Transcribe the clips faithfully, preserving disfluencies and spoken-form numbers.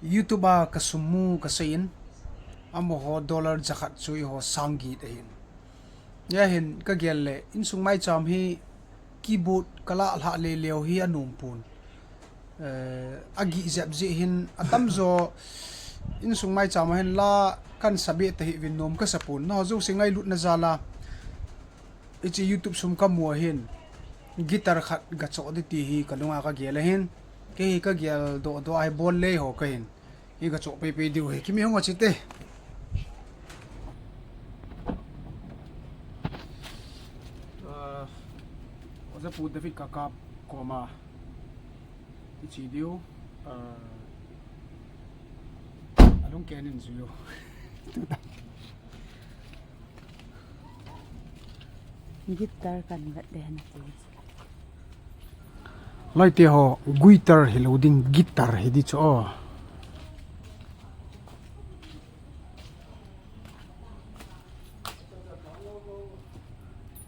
YouTube a kasum mu kasei in, amaho dollar jakhat chu eiho sang get ahin. Hia hin kagel le, insung maicham hi keyboard kalah lhah leleu hi anom pon. Eh, agih jep jeh hin atamjo insung maicham a hin la kahin sa be tahih uvin nom kasa pon. Nangho jouse ngailutna jal a hiche YouTube sum kamu a hin guitar khat gachoh ding ti hi kalunga kagel ahin. Kei hi kagel doh doh a hi bol lei ho kahin. Hi gachoh pei pei diu hi. Kimi hung a chite. Ah, Oja Pu David Kakap koma. Hiche diu. Ah, alung ken in jui u. Guitar kahin vet de hen ti. Loite ho, guitar hilou ding, guitar hi ding chu o.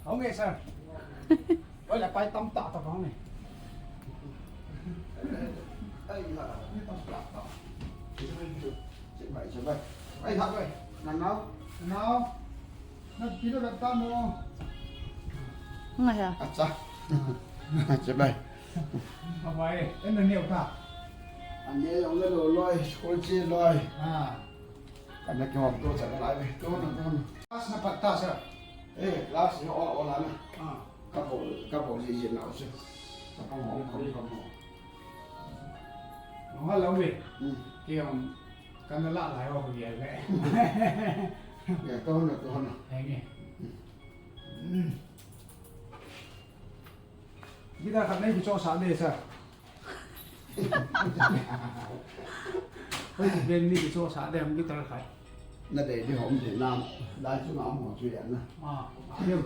Hung e, sir. Oi, la pai tam ta ta hung e. Ai, ha. Ni tam ta ta. Chit mai, chit mai. Ai, ha, oi. Nanao, nanao. Na pila ka ta mo. Ngai ha. Acha. Acha bai. Bye bye. En na neo ta. Ane jong le lo loi, school che loi. Ah. Kana kihom to cha lai ve. To na, to na. Class na pat ta sir. Eh, class ni o, o la na. Ah. Ka bol, ka bol ji ji na o sir. Ka bol, ka bol, ka bol. Nung ha lo me. Hmm. Kihom. Kana lah lai ho ko yel le. Ya, to na, to na. Henge. Hmm. Guitar khat nei kichoh sah de sir. Hoi, ben ni kichoh sah de ham guitar khat. Na dei di hom de na, lai chu na mo chu ya na. Ah, ah, yo.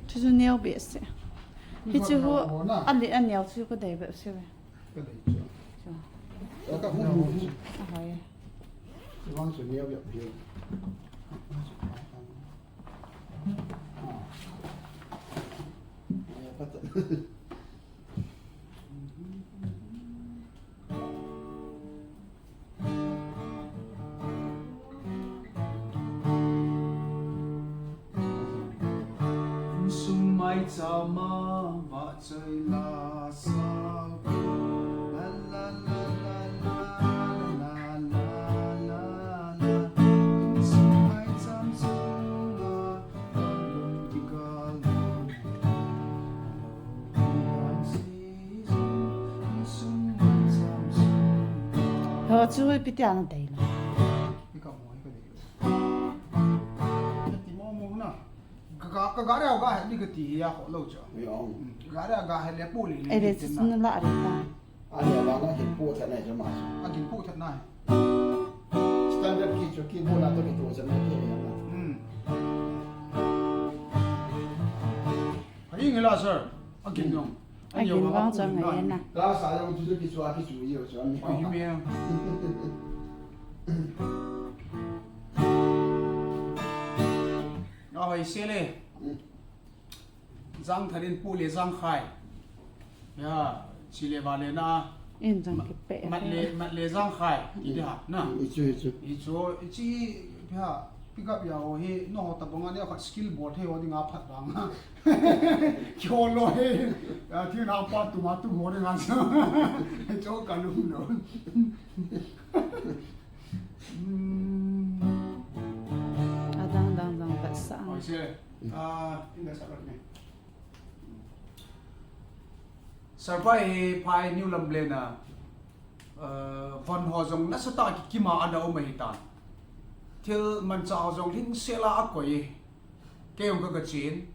Chu chu neo behseh. Hichu hu, a le a neo chu ka dei behseh ve. Ka dei chu. Chu. Ka hung mu chu. A hoi. Chu vang chu neo behseh. Ah. Ah, ya, patah. Sum mai chama ba choi la sa. La, la, la. Sum mai cham chunga. Ho chu ipi tia na dei na. Hi ka mo, hi ka dei. Ti mo mo na. Ka, ka, ka ga ria ga he ni ka ti ya ho lo cha. Yo. Hmm, ga ria ga he le pu le le. Ai le ti chu na. Na la ri ta. Ani a vang a gin pu that nai chu ma chu. A gin pu that nai. Standard key chu keyboard a to kitoh chan nai kei a na. Hmm. Ka ing la sir. A gin jong. A gin vang chu ngai na. Class a jong chu chu kichu a kichu jeng chu a mi. Ka hi me. A hoi se le. Hmm. Jang Tharin Pu le Jang Khai. Ya, chi le va le na. In jang ma-, kipe. Mat le, mat le Jang Khai. Ti de ha, na. I chu, i chu. I chu, i chi, ya, pick up ya ho hi, no ho ta bang a ne khat skill board he ho ding a phat bang a. Kyo lo he. Ya, thi na pa tu ma tu mo ding a. Cho ka lung lo. Hmm. A dang dang dang ka sa. Oi, se. Ah, in the separate me. Sir pa hi phai New Lamlen a, uh, von ho jong nasatah a kikima ana um ahi tan. Thil manchah ho jong lhingsel a akoi. Kei jong ka, ka chen.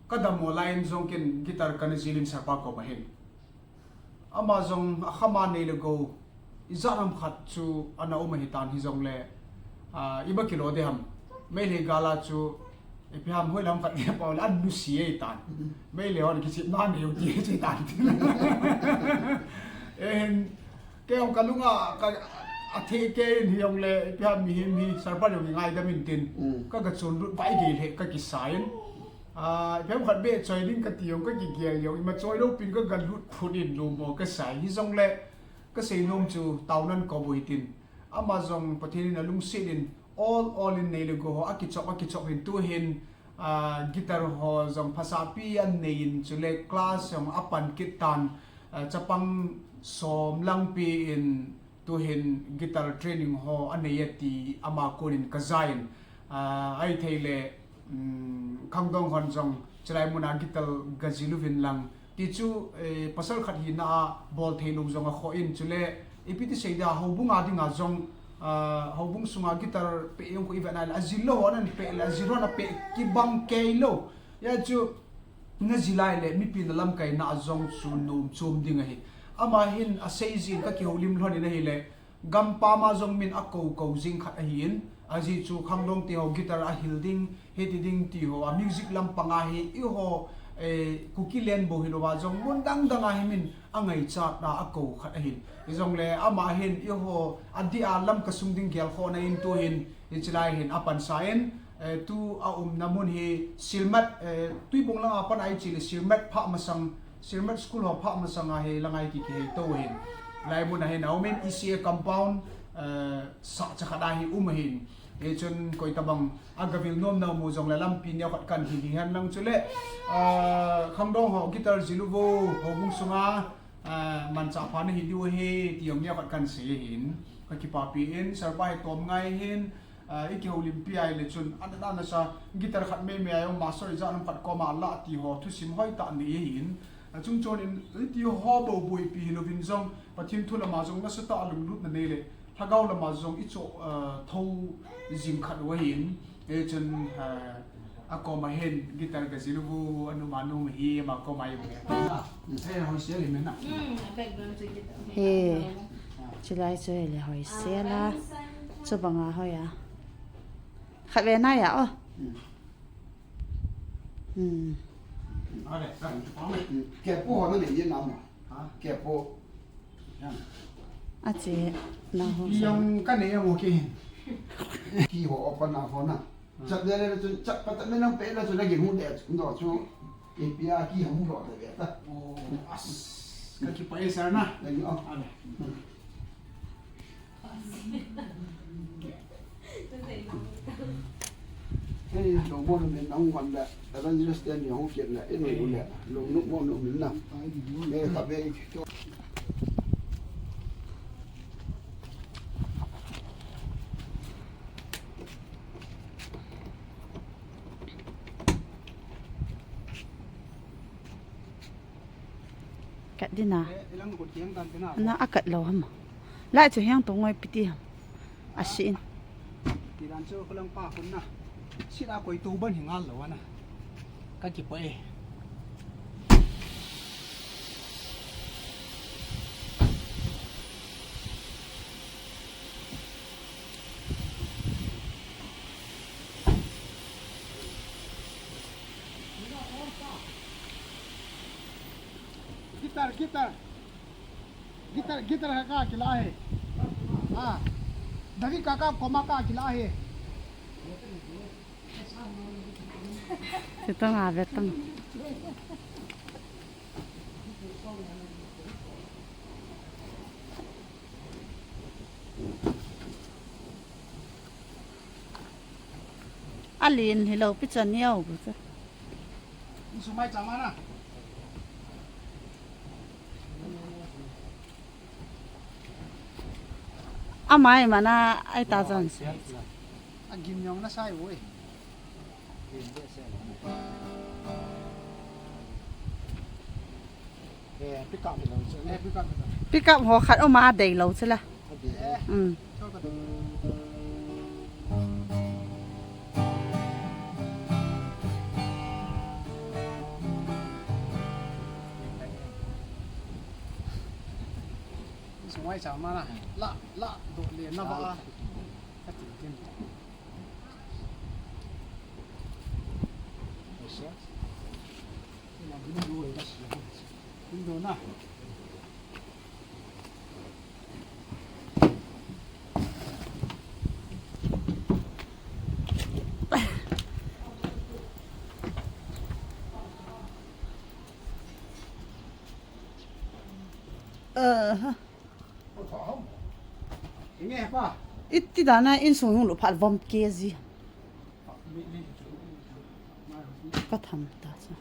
Ka dam ho lai in jong ken guitar kana jil in sir pa koma hin. Ama jong a kham a nei le gou, ijat ham khat chu ana um ahi tan hi jong le, ah, iba kilo de ham. Meitei gal a chu, ipi ham hoi lam khat le pau le an nusi ahi tan. Meitei hon kichepna nei u ti chi tan. Ehin, kei jong ka lunga, ka, Athe kei in hijongle, ipi ham mihem hi, Sir pa jong ingaidam in tin. Mm. Ka, ka chun lut vai gei le, ka kisa in. Ah, ipi ham khat beh choi ding kati jong, ka kigel jong, ima choi lou pin ka, ka lut phut in lom ho ka sa in. Hijongle, ka seinom chu, taona in ka boi tin. Ama jong Pathen in alungset in, ol, ol in nei le gou ho, akichop, akichop in tuhin, ah, guitar ho jong phasapi anei in chule class jong apan kit tan, ah, chapang som lang pen tuhin guitar training ho anei ati ama kon in ka ja in, ah, ahithei le, um, khangdong hon jong chulai mun a guitar ga jil uvin lang ti chu, eh, pasal khat hina a bol thei lou jong akhoh in chule ipi ti sei dia houbung a dinga jong, ah, houbung sunga guitar peh jong khu i vet na le, ajil lou ho anan peh le, ajil ho ana peh kibang kei lou. Hijeh chun, na jil a le, mipi na lamkaina a jong chu nom chom ding ahi. Ama hin asei jin ka kihoulim lhon in ahile, gampam a jong min akou kou jing khat ahin, ajeh chu khangdong te ho guitar ahil ding, hiti ding ti ho, a music lampang a hi, eiho, eh, Kuki len bou hilou a jong, mun dang dang a hi min angaichat a akou khat ahin. Hijongle ama hin, eiho, adeh a Lamka sung ding gelkhohna in tuhin, hiche lai hin apansa in, eh, tu aumna mun hi Silmat, eh, Tuibong lang a pan a iche le Silmat phah masang, Silmat school ho phah masang a hi lang a hi ki, kihei tou ahin. Lai mun a hin aum in E C A compound, eh, sahcha khat a hi um ahin. Hichun koi tabang a gavil nom nau mu jongle lampi neo khat kan hi hi hen lang chule, ah, khangdong ho guitar jil uvo, houbung sunga, ah, manchah pha nahi diu ahi, ti jong neo khat kan sei ahin. Ka kipapi in, Sir pa hi tom ngai ahin, ah, i kihoulimpi a ile chun, ana, ana sa, guitar khat mei mei a jong master ijat nam khat koma la ti ho, thusim hoitah nei ahin. Achung chon in, hiti ho bou boipi hilouvin jong, Pathen thu lama jong nasatah a lunglutna nei le, lhagao lama jong i cho, ah, tho jing khat u ahin, hichun, ah, akoma hin guitar ka jil uvo, anu manu hi, ama koma i ve. He, hoise le mena. He, chulai chu le hoise la. Chubanga hoi a. Khat ve na ya, oh. Hmm. Kepo ho na nei na ma. Ha? Kepo. Ache, na ho. Yang ka nei mo ke. Ki ho open na ho na. Chat le le chun, chat pa chat le nang pe le chun na ki mu de chun do chu. Ipi a ki hung do de ta. Oh, as. Ka kipah e sir na. Thank you. Ale. Hei, lungmo lungmin nang wan le, evangelist te ni hung kit le, i nui u le, lungmo lungmin na. Me kha ve. Kat ding a. Eh, ilang kut kiang tan tina. Na a kat lou ham. Lai chu hiang to ngoi piti ham. A si in. Ti dan chu kulang pa kun na. Si la koi tu ban hi ngal lou ana. Ka kipah e. Guitar, guitar. Guitar, guitar ka kila he. Ha. David kaka koma ka kila he. Sitang ave tang. Alin hilou pi chan niau bu cha. Sumai chama na. Amai mana ai ta jan. Agim yong na sai oi. Pick up ho khat uma dei lou chula. Um. Sumai chama na. La, la, do le na ba. Aha. Iti dana insung hung luphat vom kg. Ka tham ta cha.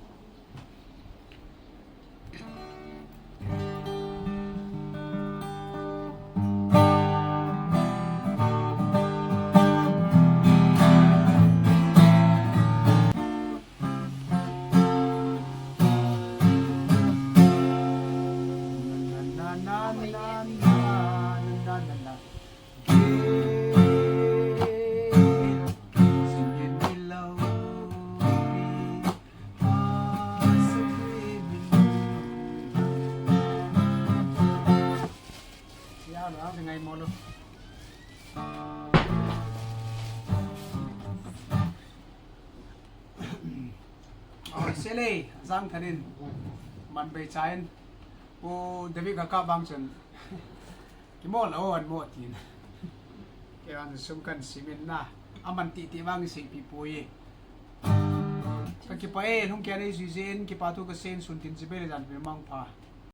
Oi, Sele, jang thanin, man bei chain, Pu David ka ka bang chen, kimol o an mo tin. Kei an sum kan simin na, aman ti ti bang si pi pu ye. Ka kipa e, lung kia nei zui zen, kipa tu ka sen sun tin zibe le jan pe mang pha.